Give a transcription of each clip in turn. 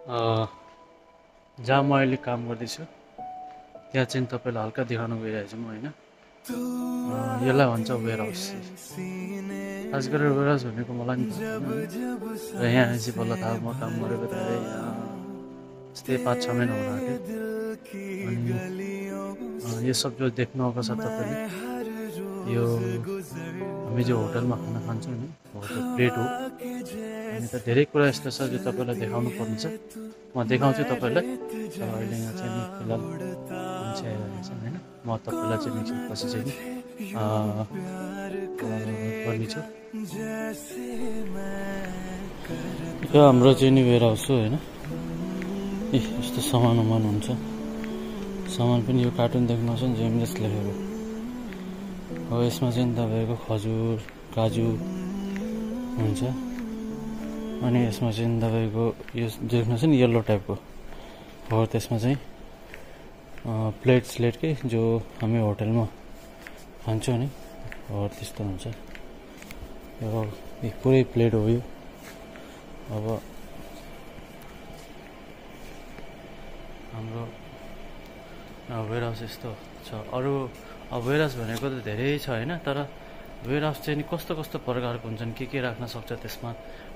जहाँ म अहिले काम गर्दैछु त्यहाँ चाहिँ तपाईँलाई हल्का देखाउनु गइरहेको छु म होइन। यसलाई भन्छ वेयर हाउस। खास गरेर वेयर हाउस भनेको मलाई नि थाहा छैन र यहाँ आएपछि बल्ल थाहा म काम गरेको धेरै यस्तै 5-6 महिना हुन आँट्यो। अनि यो सब जो देख्नु आएको छ तपाईँले यो हामी जो होटलमा खाना खान्छौँ नि हो त्यो प्लेट हो। अनि त धेरै कुरा यस्तो छ जो तपाईँलाई देखाउनु पर्ने छ। म देखाउँछु तपाईँलाई। तर अहिले यहाँ चाहिँ नि फिलहाल मान्छे आइरहेको छ होइन। म तपाईँलाई चाहिँ एकछिन पछि चाहिँ नि गर्नेछु। यो हाम्रो चाहिँ नि वेयर हाउस हो होइन। यस्तो सामान हुन्छ। सामान पनि यो कार्टुन देख्नुहोस् न जेमलेस लेखेको हो। यसमा चाहिँ तपाईँको खजुर काजु हुन्छ। अनि यसमा चाहिँ तपाईँको यो देख्नुहोस् नि येल्लो टाइपको हो। त्यसमा चाहिँ प्लेट स्लेटकै जो हामी होटलमा खान्छौँ नि हो त्यस्तो हुन्छ। यो पुरै प्लेट हो यो। अब हाम्रो वेयर हाउस यस्तो छ। अरू वेयर हाउस भनेको त धेरै छ होइन। तर वेयर हाउस चाहिँ नि कस्तो कस्तो प्रकारको हुन्छन् के राख्न सक्छ त्यसमा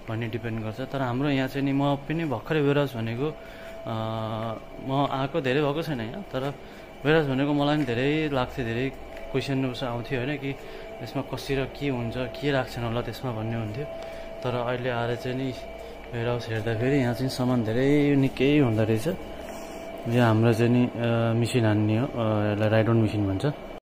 भन्ने डिपेन्ड गर्छ। तर हाम्रो यहाँ चाहिँ नि म पनि भर्खरै वेयर हाउस भनेको म आएको धेरै भएको छैन यहाँ। तर वेयर हाउस भनेको मलाई पनि धेरै लाग्थ्यो, धेरै क्वेसनहरू आउँथ्यो होइन कि यसमा कसरी के हुन्छ के राख्छन् होला त्यसमा भन्ने हुन्थ्यो। तर अहिले आएर चाहिँ नि वेयर हाउस हेर्दाखेरि यहाँ चाहिँ सामान धेरै निकै हुँदो रहेछ। यो हाम्रो चाहिँ नि मेसिन हान्ने हो, यसलाई राइड अन मेसिन भन्छ।